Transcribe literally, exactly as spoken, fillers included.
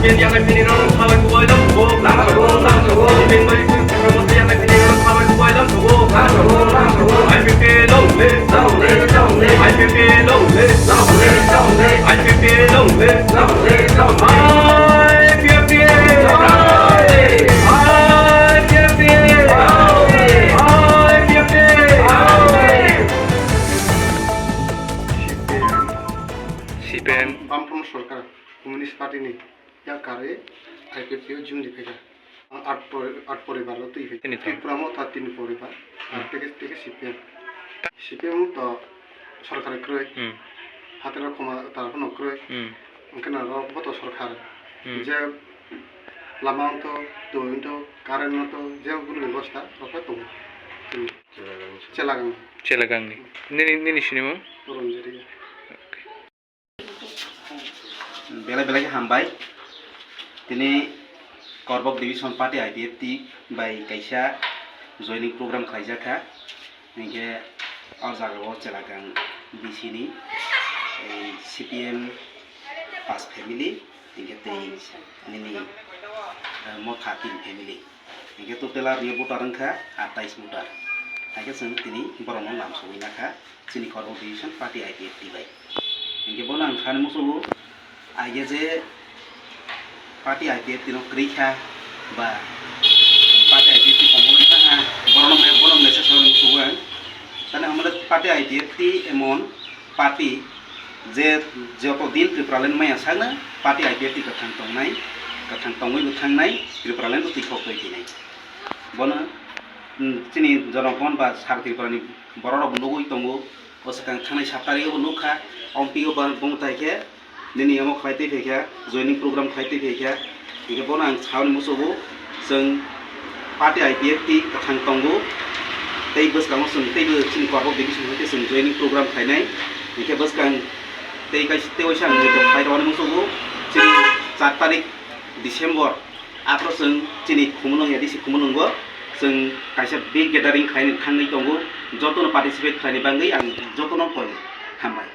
C P M. Bamfront Sorkar, Communist Party ni yak karwi I P F T o join di phaikha. Ang at pori-, at poribar o twi phaikha. Tini thang. Tripura mo ta tini poribar. Hmm. Teke, teke C P M. C P M to sorkar kwrwi. Hmm. Hatero khoma ta phano kwrwi. Hmm. Hwnkhe na ro bo to sorkar. Hmm. Je lama wngtho, twi wngtho, current wngtho, je gunu bebosta rokhe tongo. Chelagang. Chelagang. Nini, nini sinimung? Ronjari. Okay. Belai belai khe hambai. Tini Korbok Division Party I P F T bai kaisa joining program khlaijak kha. Hinkhe o jaga o Chelagang B C ni, ei, C P M pas family, hinkhe tei nini, eh, Motha tin family. Hinkhe total aro ni voter wngkha atais voter. Hinkhe chwng tini borokno lamsogwi nakha chini Korbok Division Party I P F T bai. Hinkhe bono ang thani muchungo, aige je party I P F T no kwrwi kha ba party I P F T komorwi tangha, borokno me-, bono message rwna muchungo ang. Tani hamle party I P F T emon party je joto din Tripuraland maya sakno party I P F T kwthang tongnai, kwthang tongwi bo thangnai, Tripuraland bo twikhok twi thinai. Bono, mm, chini jonogon ba sar Tripurani bororok bo nugwi tongo. O swkang thangnai sat tarikh o bo nukha, ompi o ba bongthai khe nini omo khlai twi phaikha, joining program khlai twi phaikha. Hinkhe bono ang saui muchungo, chwng party I P F T kwthang tongo, tei bwskango chwng teibo chini Korbok Division hai khe chwng joining program khlainai. Hinkhe bwskang tei kaisa tei waisa ang meeting khlai rwani muchungo, chini char tarikh December, aphuru chwng chini Khumulwng A D C Khumulwngo chwng kaisa big gathering khlaini thangwi tongo, jotono participate khlaini bagwi ang jotono koi hambai.